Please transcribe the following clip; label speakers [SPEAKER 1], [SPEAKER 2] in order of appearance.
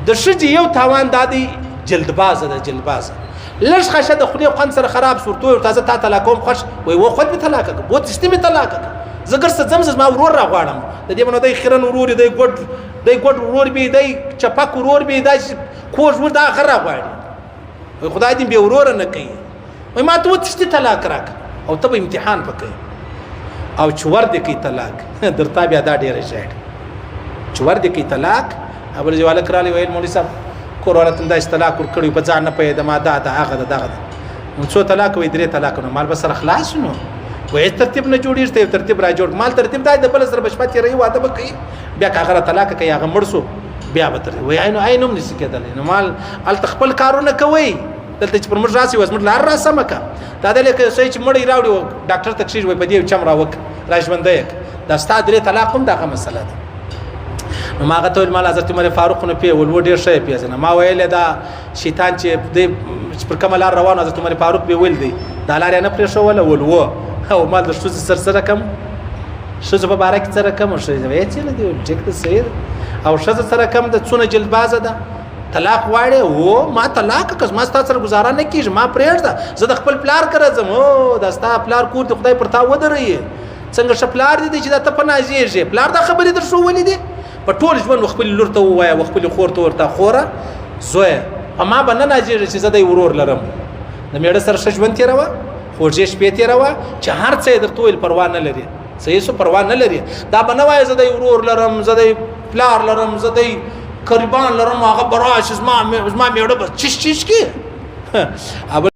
[SPEAKER 1] د ښځې یو تاوان دا دی، جلدبازه ده، جلدبازه. لږ خشه د خولې خوند سره خراب سورتو ورته زه تا طلاق کوم، خوښ وای و خود می طلاق کړه، بوت شته می طلاق کړه، زه ګرځه ځم، زما ورور را غواړم. د دې منو دی خیرن ورور دی، ګډ دی، ګډ ورور به دی، چپک ورور به دی، کوږ ور دا غره غواړي. وای خدای دې به ورور نه کوي. وای ما ته وتشتي طلاق راک او ته به امتحان پکې او چې ور دې کوي طلاق درته بیا دا ډېره ژاړي چې ور دې کوي طلاق. ابل جواله کرالی ویل مولوی صاحب کور والا تم داسې طلاق ورکړی په ځان نه پوهېده، ما دا ده هغه ده دغه ده. نو څو طلاق وایي؟ درې طلاق. نو مال به سره خلاص نو وایي هېڅ ترتیب نه جوړېږي، ته یو ترتیب را جوړ. مال ترتیب دا د بل سره به شپه تېروي، واده به کوي، بیا که هغه را طلاق کوي هغه مړ سو بیا به ترتیب وایي. عین عین هم نشي کېدلی. نو مال هلته خپل کارونه کوئ، دلته چې پر موږ راسي اوس موږ لار را سمه که. دا د لکه یو سړی چې مړی راوړي ډاکټر ته کښېږي وایي په دې یو چم راوکړه را ژوندی یې کړه. دا ستا درې طلاق هم دغه مسله ده. نو ما هغه ته ویل مال حضرت عمر فاروق نو پی ول و ډېر ښه یې پېژنه. ما ویل دا شیطان چې دی چې پر کومه لار روان حضرت عمر فاروق به ویل دی دا لار یې نه پرېښوله ول و او مال د ښځې سره سره کم ښځو په باره کې څه رقم ښځه وایي چې نه دی ټیک ده صحیح ده او ښځه څه رقم ده څونه جلدبازه ده طلاق غواړې و ما طلاق که زما ستا سره ګزاره نه کېږي ما پرېږده زه د خپل پلار کره ځم. او دا ستا پلار کور دې خدای پر تا ودروي، څنګه ښه پلار دې دی چې دا ته په نازېږې. پلار دا خبرې در ښوولې دي. په ټول ژوند خپل لور ته ووایه و خپل خور ته ورته خوره زویه په ما به نه نازېږي چې زه دی ورور لرم. د مېړه سره ښه ژوند تېروه، خوږې شپې تېروه، چې هر څه یې درته وویل پروا نه لري، صحیح سو پروا نه لري. دا به نه وایې زه دی ورور لرم، زه دی پلار لرم، زه دی قریبان لرم، هغه به راشي زما مېړه به چش چش کړي.